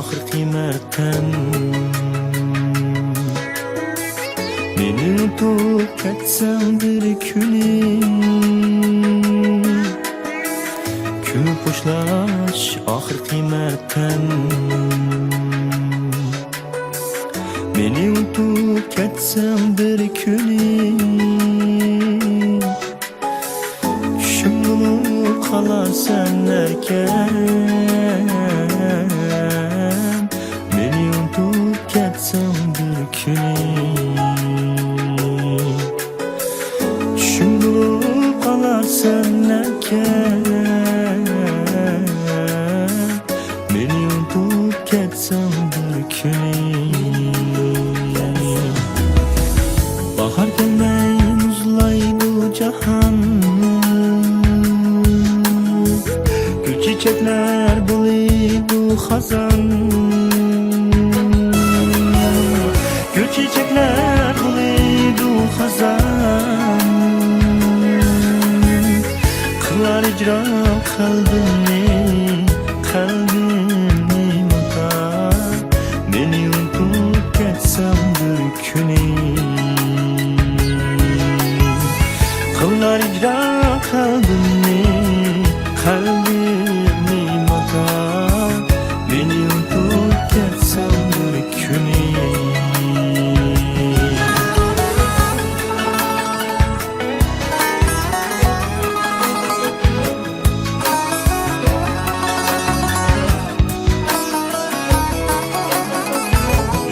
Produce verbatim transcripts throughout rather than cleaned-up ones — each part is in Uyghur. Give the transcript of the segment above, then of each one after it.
ئاخىرقى مەرتەم، مېنى ئۇنتۇپ كەتسەڭ بىر كۈنى، كۈلۈپ خوشلاش ئاخىرقى مەرتەم. مېنى ئۇنتۇپ كەتسەڭ بىر كۈنى، چۈشۈم بولۇپ قالارسەن ئەركەم. مېنى ئۇنتۇپ كەتسەڭ بىر كۈنى، چۈشۈم بولۇپ قالارسەن ئەركەم. مېنى ئۇنتۇپ كەتسەڭ بىر كۈنى، باھار كەلمەي مۇزلايدۇ جاھان. گۈل چېچەكلەر بولىدۇ خازان. گۈل چېچەكلەر بولىدۇ خازان. قىلار ئىجرا قەلبىمنى، قەلبىمنى ماتا. مېنى ئۇنتۇپ كەتسەڭ بىر كۈنى، قىلار ئىجرا قەلبىمنى، قەلبىمنى ماتا. مېنى ئۇنتۇپ كەتسەڭ بىر كۈنى.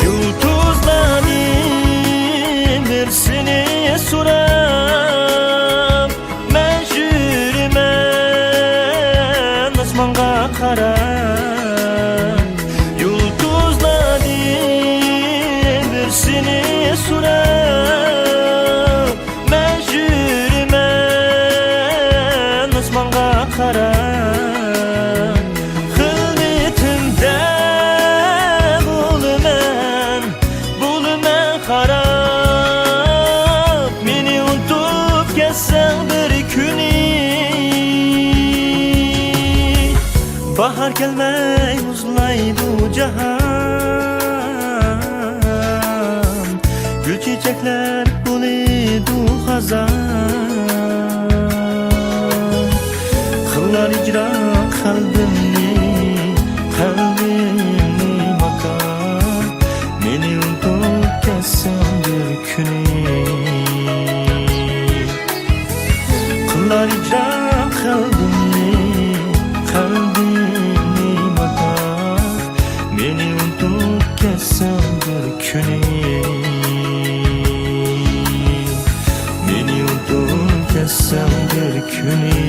يۇلتۇزلارنى بىرسىنى سوراپ، مەن يۈرىمەن ئاسمانغا قاراپ. يۇلتۇزلارنى بىرسىنى سوراپ، مەن يۈرىمەن ئاسمانغا قاراپ. خىلۋىتىمدە بولىمەن، بولىمەن خاراب. مېنى ئۇنتۇپ كەتسەڭ بىر كۈنى، باھار كەلمەي مۇزلايدۇ جاھان. گۈل چېچەكلەر بولىدۇ خازان. قىلار ئىجرا قەلبىمنى، قەلبىمنى ماتا. مېنى ئۇنتۇپ كەتسەڭ بىر كۈنى، قىلار ئىجرا قەلبىمنى، قەلبىمنى ماتا. مېنى ئۇنتۇپ كەتسەڭ بىر كۈنى، مېنى ئۇنتۇپ كەتسەڭ بىر كۈنى.